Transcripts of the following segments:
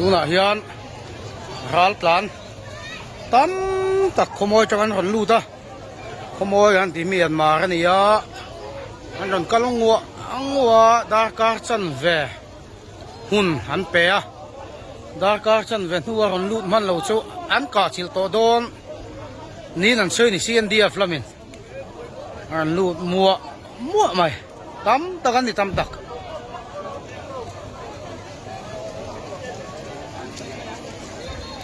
Tunah hian ral tlan tam tak khawmawi atang an rawn lut a khawmawi an tih Myanmar a ni a an rawn kal nguah nguah a darkar chanve hun an pe a darkar chanve hnua rawn lut hman lo chu an kah chilh tawh dawn niin an sawi a ni CNDF lamin a rawn lut muah muah mai tam tak an ni tam tak.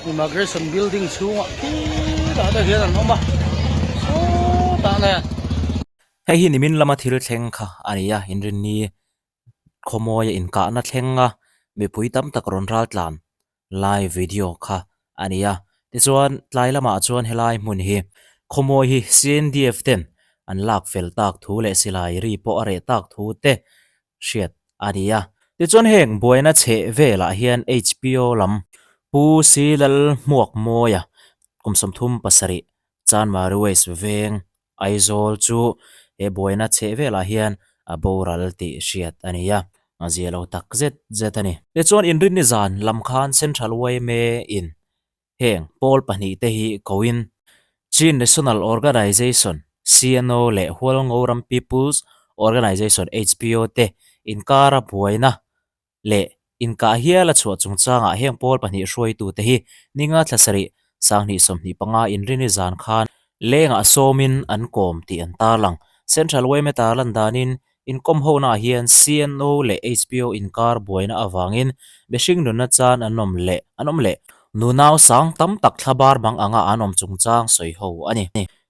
Immigration building chhungah khitah te hian an awm a sawtah nen. Hei hi nimin lama thil thleng kha a ni a, inrinni khawmawia inkahna thleng a mipui tam tak rawn ral tlan lai video kha a ni a. Tichuan tlai lamah chuan helai hmun hi khawmawi hi CNDF ten an lak fel tak thu leh silai ri pawh a reh tak thu te hriat a ni a. Tichuan heng buaina chheh velah hian HPO lam Pu Silal Hmuakmawia kum 37 Chanmari West veng Aizawl chu he buaina chheh velah hian a boral tih hriat a ni a, a zia lo tak zet zet a ni. Tichuan inrinni zan lam khan Central yma in heng pawl pahnihte hi koin Chin National Organization, CNO, leh Hualngoram People's Organization, HPO, te inkara buaina leh inkah hial a chhuah chungchangah heng pawl pahnih hruaitute hi ninga thla sarih 2025 inrini zan khan lengah sawmin an kawm tih an tarlang. Central yma tarlan danin inkawm honaah hian CNO leh HPO inkar buaina avangin mihring nunna chan an awm leh an awm leh nunau sang tam tak thlabar bang anga an awm chungchang sawi ho a ni.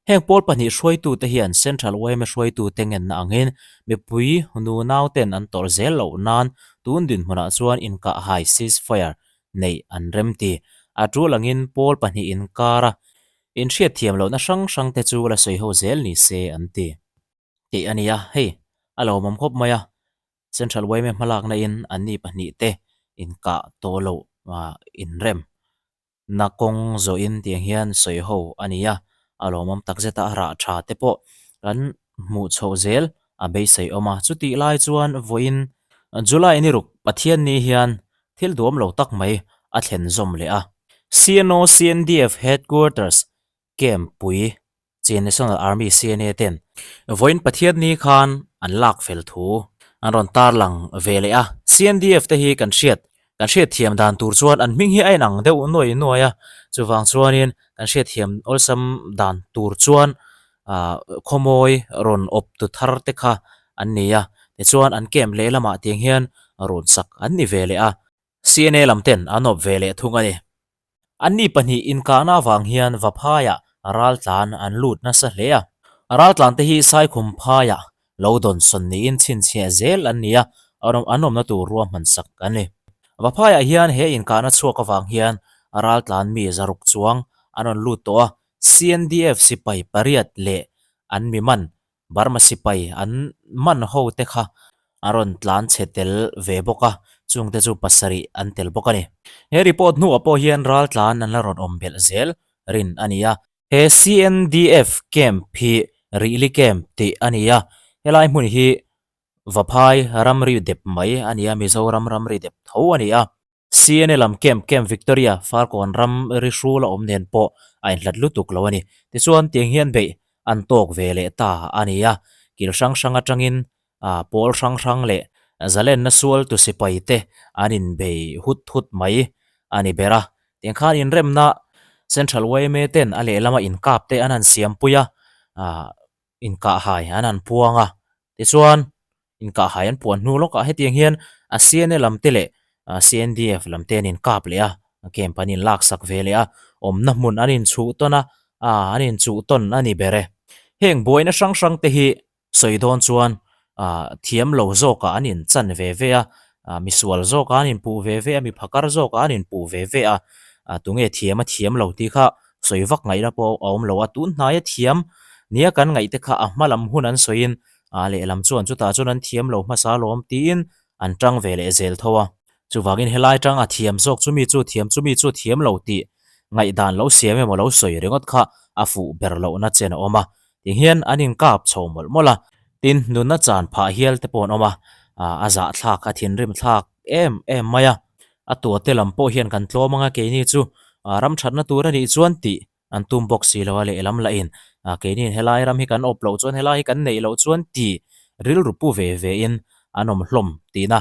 Heng pawl pahnih hruaitute hian Central yma hruaitute ngenna angin mipui nunauten an tawrh zel loh nan tun dinhmunah chuan inkahhai ceasefire neih an rem ti. A tul angin pawl pahnih inkara inhriatthiam lohna hrang hrangte chu la sawi ho zel ni se an ti. Tih a ni a, hei a lawmawm khawp mai a, Central yma hmalakna in anni pahnihte inkah tawh loh inrem. Na kawng zawhin tiang hian sawi ho a ni a, a lawmawm takzet a, a rah tha te pawh kan hmuh chhoh zel a beisei awm a. Chutih lai chuan vawiin July ni ruk Pathianni hian thil duam lo tak mai a thlen zawm leh a. CNO CNDF Headquarters camp pui Chin National Army, CNA, ten vawiin Pathianni khan an lak fel thu an rawn tarlang ve leh a. CNDF te hi kan hriat kan hriatthiam dan tur chuan an hming hi a inang deuh nuai nuai a, chuvang chuanin kan hriatthiam awlsam dan tur chuan ah khawmawi rawn awp tu thar te kha an ni a, tichuan an camp lehlamah tiang hian rawn sak an ni ve leh a. CNA lam ten an awp ve leh thung a ni. Anni pahnih inkahna avang hian Vaphaiah raltlan an lut nasa hle a. Raltlante hi Saikhum phaiah lo dawnsawn niin chhinchhiah zel an ni a, an awmna tur ruahman sak an ni. Vaphaiah hian he inkahna chhuak avang hian raltlan mi zaruk chuang an rawn lut tawh a, CNDF sipai pariat leh an mi man Burma sipai an man ho te kha a rawn tlan chhe tel ve bawk a, chungte chu pasarih an tel bawk a ni. He report hnuah pawh hian raltlan an la rawn awm belh zel rin a ni a. He CNDF camp hi Rihli camp tih a ni a, helai hmun hi Vaphai ramri dep mai a ni a, Mizoram ramri dep tho a ni a. CNA lam camp Camp Victoria Farkawn ram ri hrul a awm nen pawh a inhlat lutuk lo a ni. Tichuan tiang hian beih an tawk ve leh ta a ni a, kil hrang hrang atangin pawl hrang hrang leh zalenna sual tu sipai te an inbei hut hut mai a ni ber a. Tiang khan inremna Central yma ten a lehlama inkap te an han siampui a, inkahhai an han puang a, tichuan inkahhai an puan hnu lawkah hetiang hian a CNA lam te leh CNDF lam te an inkap leh a, camp an inlaksak ve leh a, awmna hmun an inchhuh tawn a, an inchuh tawn a ni ber e. Heng buaina hrang hrang te hi sawi dawn chuan thiam lo zawkah an inchan ve ve a, misual zawkah an inpuh ve ve a, mi phakar zawkah an inpuh ve ve a, tunge thiam a thiam lo tih kha sawi vak ngaihna pawh a awm lo a, tun hnaia thiam nia kan ngaih te kha a hma lam hun an sawiin a lehlam chuan chutah chuan an thiam lo hmasa lawm tiin an tang ve leh zel tho a. Chuvangin helai tanga thiam zawk chumi chu thiam chumi chu thiam lo tih ngaihdan lo siam emaw lo sawi ringawt kha a fuh ber lohna chen a awm a, ti hian an inkap chho mawlh mawlh a, tin nunna chan phah hial te pawh an awm a, a zahthlak a thinrim thlak em em mai a. A tuate lam pawh hian kan tlawm anga keini chu ram thatna tur a nih chuan tih an tum bawk si lo a lehlam lahin keiniin helai ram hi kan awp loh chuan helai hi kan neih loh chuan tih rilru pu ve ve in an awm hlawm tihna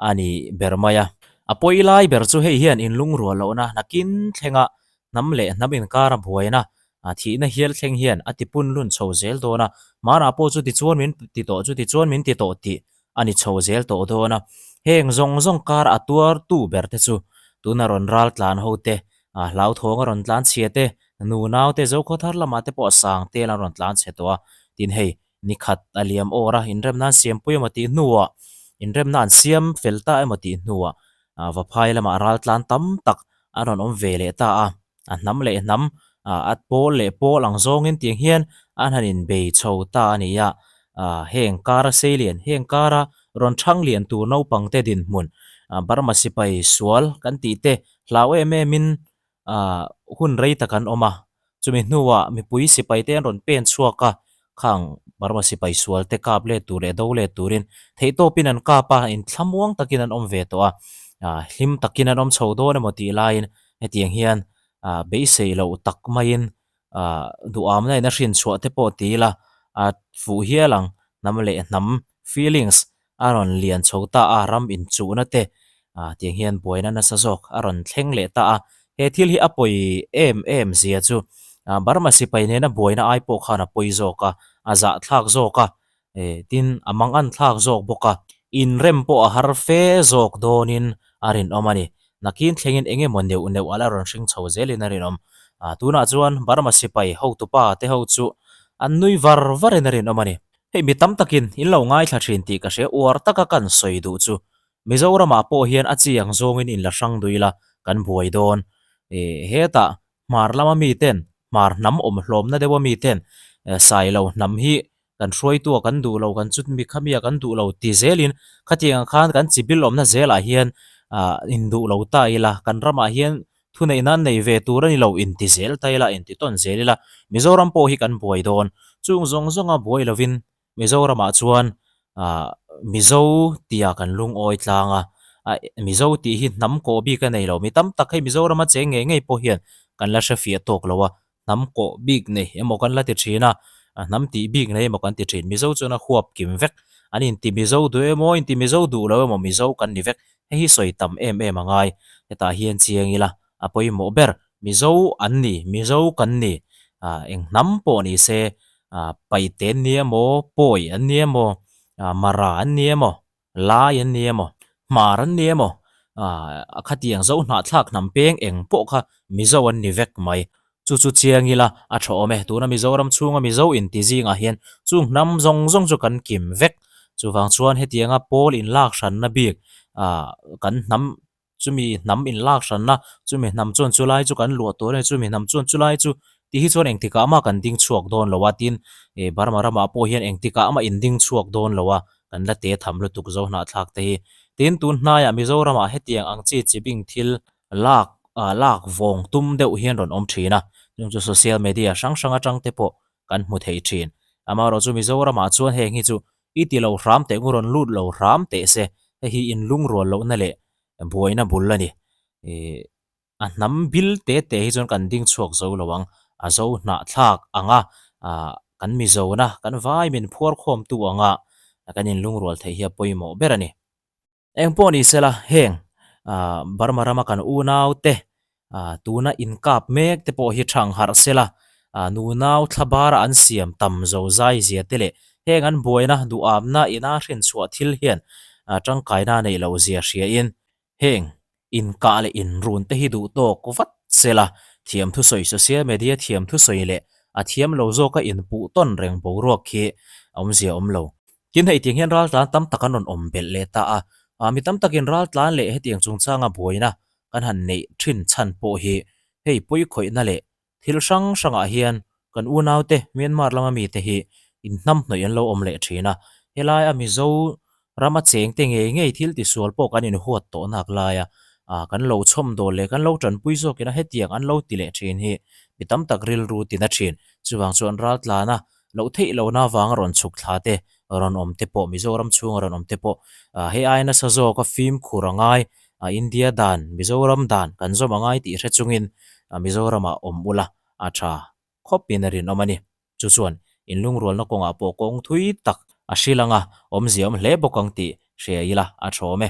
a ni ber mai a. A pawi lai ber chu hei hian inlungrual lohna nakin thlenga hnam leh hnam inkara buaina thihna hial thleng hian a ti pun lun chho zel dawn a, hmanah pawh chuti chuan min ti tawh chuti chuan min ti tawh tih a ni chho zel tawh dawn a. Heng zawng zawng kar a tuartu ber te chu tuna rawn ral tlan ho te, hlauthawng a rawn tlan chhia te, nu nau te, Zokhaw thar lamah te pawh sang tel an rawn tlan chhe tawh a, tin hei ni khat a liam awr a, inremna an siampui emaw tih hnuah, inremna an siam fel ta emaw tih hnuah Vaphai lamah ral tlan tam tak an rawn awm ve leh ta a. A hnam leh hnam, a pawl leh pawl ang zawngin tiang hian an han inbei chho ta a ni a. Heng kara sei lian, heng kara rawn thang lian tur naupangte dinhmun, Burma sipai sual kan tih te hlau em emin hun rei tak an awm a. Chumi hnuah mipui sipai te an rawn pen chhuak a, khang Burma sipai sual te kap let tur leh do let turin theihtawpin an kap a, inthlamuang takin an awm ve tawh a, hlim takin an awm chho dawn emaw tih laiin hetiang hian beisei loh tak maiin duhamna in a hrin chhuah te pawh ti ila a fuh hial ang hnam leh hnam feelings a rawn lian chho ta a, ram inchuhna te tiang hian buaina nasa zawk a rawn thleng leh ta a. He thil hi a pawi em em zia chu Burma sipai nena buaina ai pawh khan a pawi zawk a, a zahthlak zawk a, tin a mangan thlak zawk bawk a. Inrem pawh a har fe zawk dawnin a rinawm a ni. Nakin thlengin eng emaw neuh neuh a la rawn hring chho zelin a rinawm. Tunah chuan Burma sipai hotupa te ho chu an nui var varin a rinawm a ni. Hei mi tam takin in lo ngaithla thin tih ka hria uar taka kan sawi duh chu Mizoramah pawh hian a chi ang zawngin in la hrang duh ila kan buai dawn. Ih hetah hmar lama miten hmar hnam awm hlawmna deuha miten Sailo hnam hi kan hruaitua kan duh lo kan chut mi khamia kan duh lo ti zelin khatiang ang khan kan chi bil awmna zelah hian ah in duh lo ta ila kan ramah hian Thuneihna an nei ve tur a ni lo, inti zel ta ila, inti tawn zel ila, Mizoram pawh hi kan buai dawn. Chung zawng zawnga buai lovin Mizoramah chuan ah Mizo tia kan lungawi tlang a, ah Mizo tih hi hnam kawh bik a nei lo. Mi tam tak hei Mizorama cheng ngei ngei pawh hian kan la hre fiah tawk lo a, hnam kawh bik nei emaw kan la ti thin a, hnam tih bik nei emaw kan ti thin. Mizo chuan a huap kim vek. An inti Mizo duh emaw, inti Mizo duh lo emaw Mizo kan ni vek. Hei hi sawi tam em em a ngai. Hetah hian chiang ila a pawimawh ber. Mizo an ni, Mizo kan ni. Ah eng hnam pawh ni se, ah Paite an ni emaw, Pawi an ni emaw, ah Mara an ni emaw, Lai an ni emaw, Hmar an ni emaw, ah a khatiang zo hnahthlak hnam peng eng pawh kha Mizo an ni vek mai. Chu chu chiang ila a tha awm e. Tuna Mizoram chhunga Mizo inti zingah hian chung hnam zawng zawng chu kan kim vek. Chuvang chuan hetianga pawl inlak hranna bik ah kan hnam chumi hnam inlak hranna chumi hnam chuan chulai chu kan luah tur a ni chumi hnam chuan chulai chu tih hi chuan engtikah mah kan ding chhuak dawn lo a tin ih Burma ramah pawh hian engtikah mah in ding chhuak dawn lo a kan la te tham lutuk zo hnahthlak te hi. Tin tun hnaiah Mizoramah hetiang ang chi chi bing thil lak ah lak vawng tum deuh hian rawn awm thin a, chung chu social media hrang hrang atang te pawh kan hmu thei thin. Amaherawh chu Mizoramah chuan heng hi chu i ti lo hram teh ngu rawn lut lo hram teh se, hei hi inlungrual lohna leh buaina bul a ni. Ih a hnam bil te te hi chuan kan ding chhuak zo lo ang, a zo hnahthlak ang a, ah kan Mizona kan vai min phuar khawmtu anga kan inlungrual theih hi a pawimawh ber a ni. Eng pawh ni sela heng Burma rama kan unau te tuna inkap mek te pawh hi thang harh sela nunau thla bara an siam tam zo zai zia te leh heng an buaina duhamna ina hrinchhuah thil hian tangkaina neih loh zia hriain heng Inkah leh inrun te hi duh tawk vat sela, thiam thusawi social media thiam thusawi leh a thiam lo zawka inpuh tawn reng boruak khi awmzia awm lo. Tin hei tiang hian raltlan tam tak an rawn awm belh leh ta a, mi tam takin raltlan leh hetiang chungchanga buaina kan han neih thin chhan pawh hi hei pawikhawihna leh Thil hrang hrangah hian kan unaute Myanmar lama mite hi inhnamhnawih an lo awm leh thin a, helaia Mizo rama chengte ngei ngei thil tisual pawh kan inhuat tawh nak laia kan lo chhawmdawl leh kan lo tanpui zawkin a hetiang an lo ti leh thin hi mi tam tak rilru tina thin. Chuvang chuan raltlana loh theih lohna avanga rawn chhuk thla te, rawn awm te pawh Mizoram chhunga rawn awm te pawh hei aia nasa zawka fimkhur a ngai. A India dan, Mizoram dan kan zawm a ngai tih hre chungin Mizoramah awm ula a tha khawpin a rinawm a ni. Chu chuan inlungrualna kawngah pawh kawng thui tak a hrilh anga awmzia awm hle bawk ang tih hria ila a thawm e.